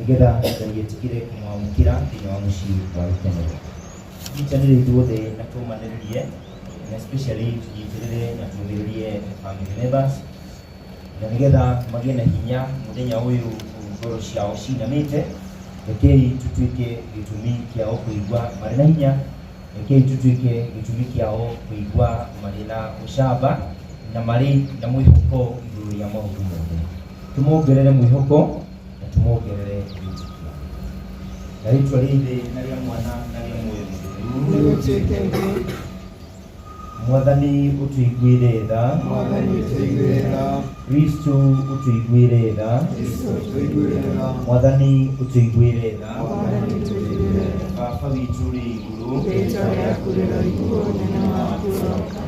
Nĩgetha Ngai etĩkĩre kũmwamũkĩra thĩinĩ wa mũciĩ wa gĩkenero. Tũnyitanĩre ithuothe na tũmanĩrĩrie, na especially tũnyitĩrĩre na tũmĩrĩrie family members, na nĩgetha magĩe na hinya mũthenya ũyũ ngoro ciao cinamĩte. Rekei tũtuĩke gĩtũmi kĩao kũigua marĩ na hinya, rekei tũtuĩke gĩtũmi kĩao kũigua marĩ na ũcamba na marĩ na mwĩhoko igũrũ rĩa maũndũ mothe. Tũmongerere mwĩhoko na tũmongerere wĩtĩkio. Na rĩtwa rĩa Ithe na rĩa Mwana na rĩa Muoyo Mũtheru. Nĩgũtuĩke guo. Mwathani ũtũiguĩre tha. Mwathani ũtũiguĩre tha. Kristo ũtũiguĩre tha. Kristo ũtũiguĩre tha. Mwathani ũtũiguĩre tha. Mwathani ũtũiguĩre tha. Baba witũ ũrĩ igũrũ, Rĩĩtwa rĩaku rĩroiguo, ũnene waku ũroka,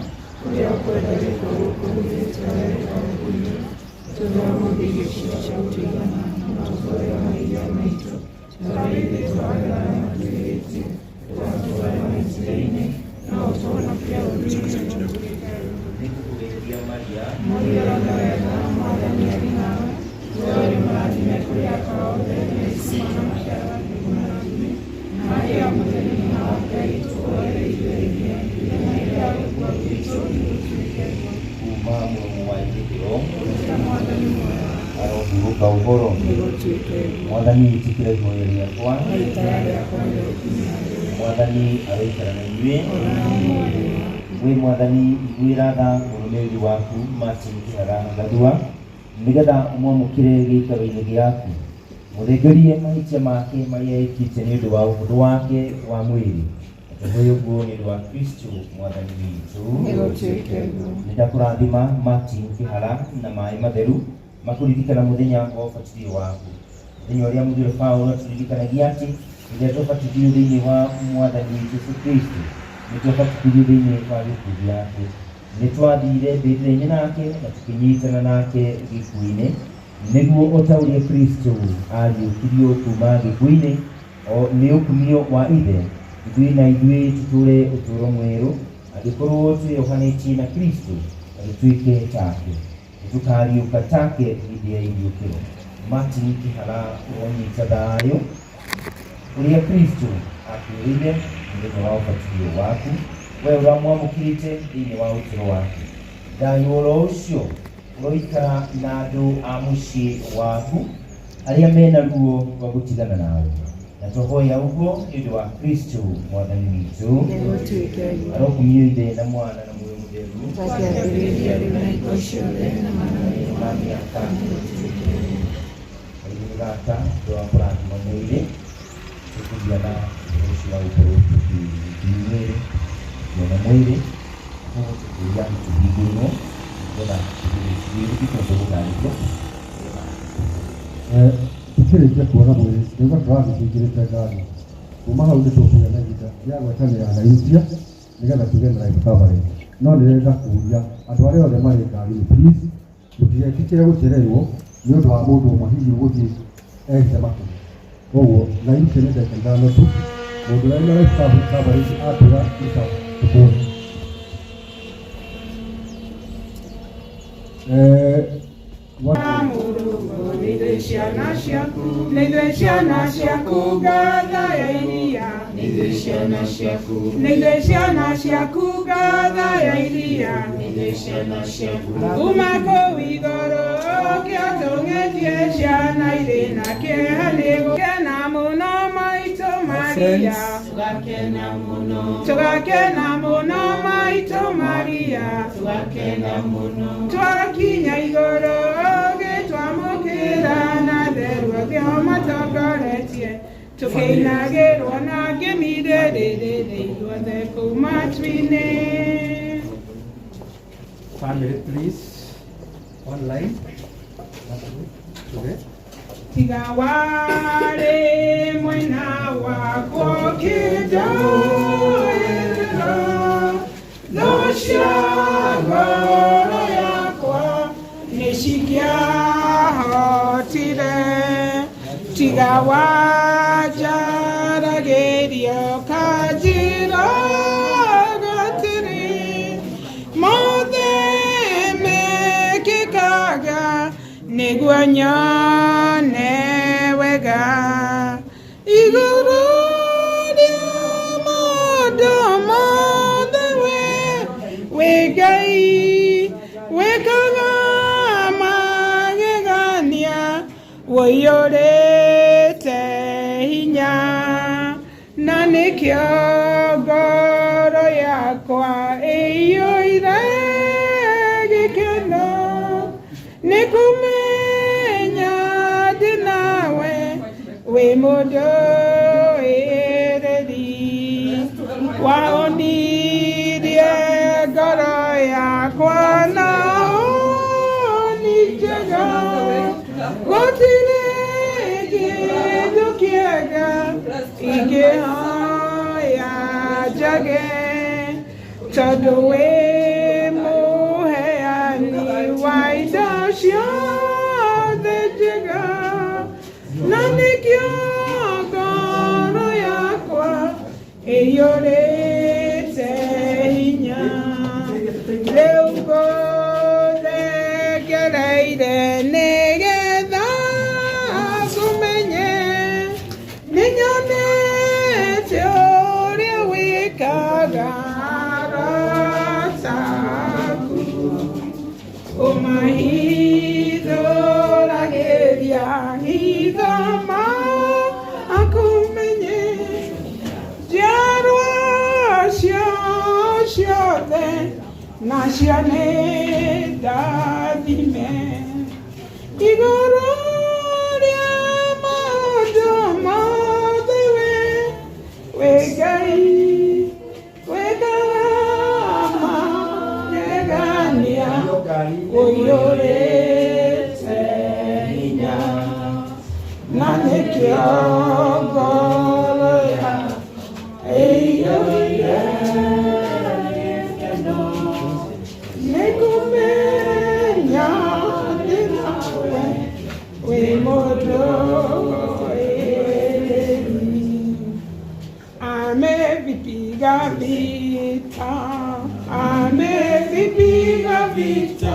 ũrĩa ũkwenda wĩkwo gũkũ thĩ ta ũrĩa wĩkagwo kũu igũrũ. Tũhe ũmũthĩ irio citũ cia gũtũigana, na ũtũohere mahĩtia maitũ, ta ũrĩa ithuĩ twohagĩra arĩa matwĩhĩtie. Ndũgatũtware mahĩtia-inĩ, no ũtũhonokie ũũru-inĩ. Nĩngũkũgeithia Maria, Mũiyũro wega, Mwathani arĩ nawe, wee ũrĩ mũrathime kũrĩ aka othe, na Jesũ mwana maciaro nĩ mũrathime. Maria mũtheru nyina wa Ngai, tũhoere ithuĩ ehia, na hĩndĩ ya gũkua gwitũ, nĩgũtuĩke guo. Kuma mũromo wa ithũĩro. Kũruta Mwathani muoyo wakwa. Arohurũka ũhoro. Nĩgũtuĩke guo. Mwathani ĩtĩkĩra ihoya rĩakwa. Na itaya rĩakwa rĩrokinya harĩ we. Mwathani aroikara na inyuĩ. O na muoyo waku. Wĩ Mwathani iguĩra tha mũrũmĩrĩri waku Martin Kĩhara Gathua, nĩgetha ũmwamũkĩre gĩikaro-inĩ gĩaku. Mũthengerie mahĩtia make marĩa ekĩte nĩ ũndũ wa ũhũthũ wake wa mwĩrĩ. Tũhoe ũguo nĩ ũndũ wa Kristo Mwathani witũ. Nĩgũtuĩke guo. Nĩndakũrathima Martin Kĩhara na maĩ matheru makũririkana mũthenya wa ũbatithio waku. Mũthenya ũrĩa mũtheru Paulo atũririkanagia atĩ rĩrĩa twabatithirio thĩinĩ wa Mwathani witũ Yesu Kristo, nĩ twabatithirio thĩinĩ wa gĩkuũ gĩake. Nĩ twathire mbĩrĩra-inĩ nake na tũkĩnyitana nake gĩkuũ-inĩ, nĩguo o ta ũrĩa Kristo ariũkirio kuma gĩkuũ-inĩ o nĩ ũkumio wa Ithe, ithuĩ na ithuĩ tũtũũre ũtũũro mwerũ, angĩkorwo twĩyohanĩtie na Kristo na tũtuĩke take, nĩtũkariũka take hĩndĩ ya iriũkĩro. Martin Kĩhara ũronyita thayũ ũrĩa Kristo akwĩrĩire mũthenya wa ũbatithio waku, we ũramwamũkĩrĩte thĩinĩ wa ũtũũro waku. Thayũ oro ũcio ũroikara na andũ a mũciĩ waku arĩa mena ruo rwa gũtigana nawe. Na twahoya ũguo nĩ ũndũ wa Kristo Mwathani witũ. Nĩgũtuĩke guo. Arokumio Ithe na Mwana na Muoyo Mũtheru. Wakĩambĩrĩria rĩu na hingo ciothe na mahinda ma mĩaka. Nĩgũtuĩke guo. Karĩu nĩ gaka ũndũ wa kũrathima mwĩrĩ, tũkũgĩa na ũhoro ũcio wa gũkorwo tũkĩthima mwĩrĩ, tũkĩona mwĩrĩ, koguo tũkĩũria tũhingũrĩrwo nĩgetha tũthiĩ ikorwo tũgũtarĩria. Tukĩrĩkia kuona mwĩrĩ nĩguo tũrathiĩ tũingĩrĩte ngari, kuma hau nĩ tũkũgĩa na ihinda rĩa gwetanĩra na irutia nĩgetha tũgĩe na life coverage. No ndĩrenda kũria andũ arĩa othe marĩ ngari-inĩ, please mũtigetĩkĩre gũcererwo nĩ ũndũ wa mũndũ ũmwe hihi ũgũthiĩ ehithe makĩria. Koguo na irutia nĩ ndagĩka 5 tu, mũndũ ũrĩa wĩna life coverage atwĩra nĩ sawa tũkũre. Nĩ ciana ciaku, nĩ ciana ciaku ngatha ya iria, nĩ ciana ciaku, nĩ ciana ciaku ngatha ya iria, nĩ ciana ciaku. Kuma kũu igũrũ kĩotũng'etie ciana irĩ na kĩeha nĩ gũkena mũno maitũ Maria, Tũgakena mũno, tũgakena mũno maitũ Maria, tũgakena mũno, twakinya igũrũ gĩtwamũkĩra na theru othe matongoretie, tũkĩinagĩrwo na ngĩmirĩrĩrĩrĩ ithuothe kũu matu-inĩ. Family, please, online. Okay. Tiga warĩ mwena wakwa ũkĩnjoera thũ cia ngoro yakwa nĩcingĩahotire, tiga wanjaragĩria ũkanjĩra atĩrĩ, mothe mekĩkaga nĩguo nyone wega. Igũrũ rĩa maũndũ mothe we wĩ Ngai wĩkaga magegania ũiyũrĩte hinya na nĩkĩo ngoro yakwa ĩiyũire gĩkeno nĩ kũmenya ndĩ nawe wĩ mũndũ ĩrĩri waonirie ngoro yakwa na ũni njega gũtirĩ kĩndũ kĩega ingĩhoya njage tondũ wĩ mũheani wa indo ciothe njega na nĩkĩo ngoro yakwa ĩiyũrĩte hinya rĩu ngũthengereire nĩgetha ngũmenye nĩnyonete ũrĩa wĩkaga arata aku ũmahithũragĩria hitho makumenye njiarwa ciao ciothe nacio nĩ ndathime igũrũ rĩa maũndũ mothe we wĩ Ngai wĩkaga magegania ũiyũrĩte hinya na nĩkĩo ngoro yakwa ĩiyũire gĩkeno nĩ kũmenya ndĩ nawe wĩ mũndũ ĩrĩri amevipiga vita, amevipiga vita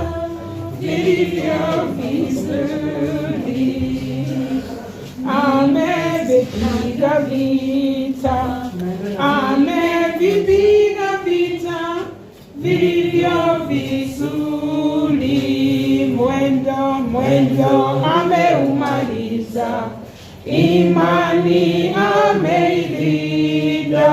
vilivyo vizuri, amevipiga vita, amevipiga vita vilivyo vizuri, mwendo mwendo ameumaliza, imani ameilinda,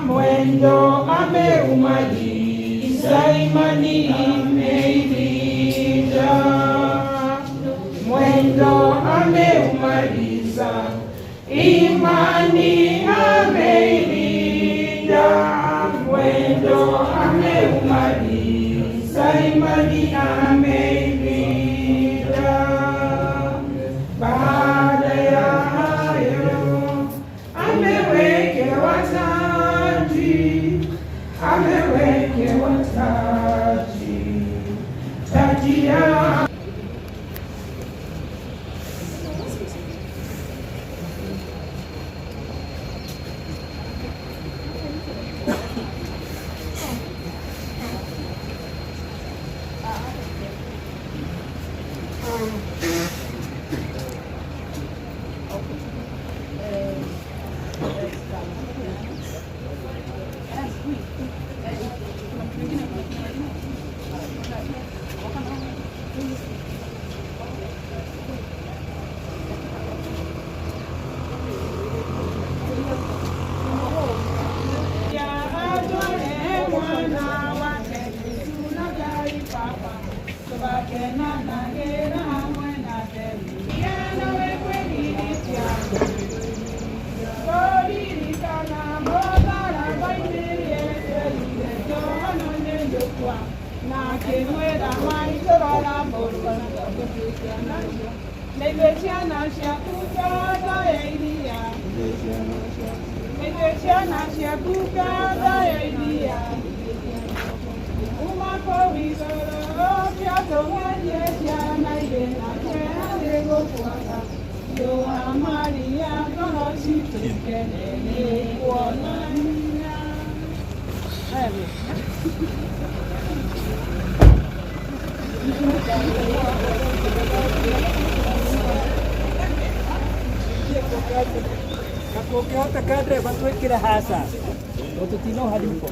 mwendo ameumaliza, imani ameilinda, mwendo ameumaliza, imani ameilinda, mwendo ameumaliza, imani ameilinda. Baada ya hayo amewekewa taji, amewekewa taji, taji ya ya atore mwana wake Yesu na Ngai Baba tũgakenanagĩra hamwe nake Ye nowe kwĩgiritia kũririkana mũtharaba-inĩ yeterire Johana nĩ njũkwa na akĩmwĩra maitũ rora mũrũ na ithuĩ ciana ciaku ngatho ya iria ithuĩ ciana ciaku ngatho ya iria uma kũu igũrũ ũkĩatũgerie ciana irĩ na kĩeha nĩ gũkwaga Riũa Maria ngoro citũ ikene nĩ kuonania. Na kũngĩhoteka ndereba twĩkĩre haca tondũ tũtinoha riko.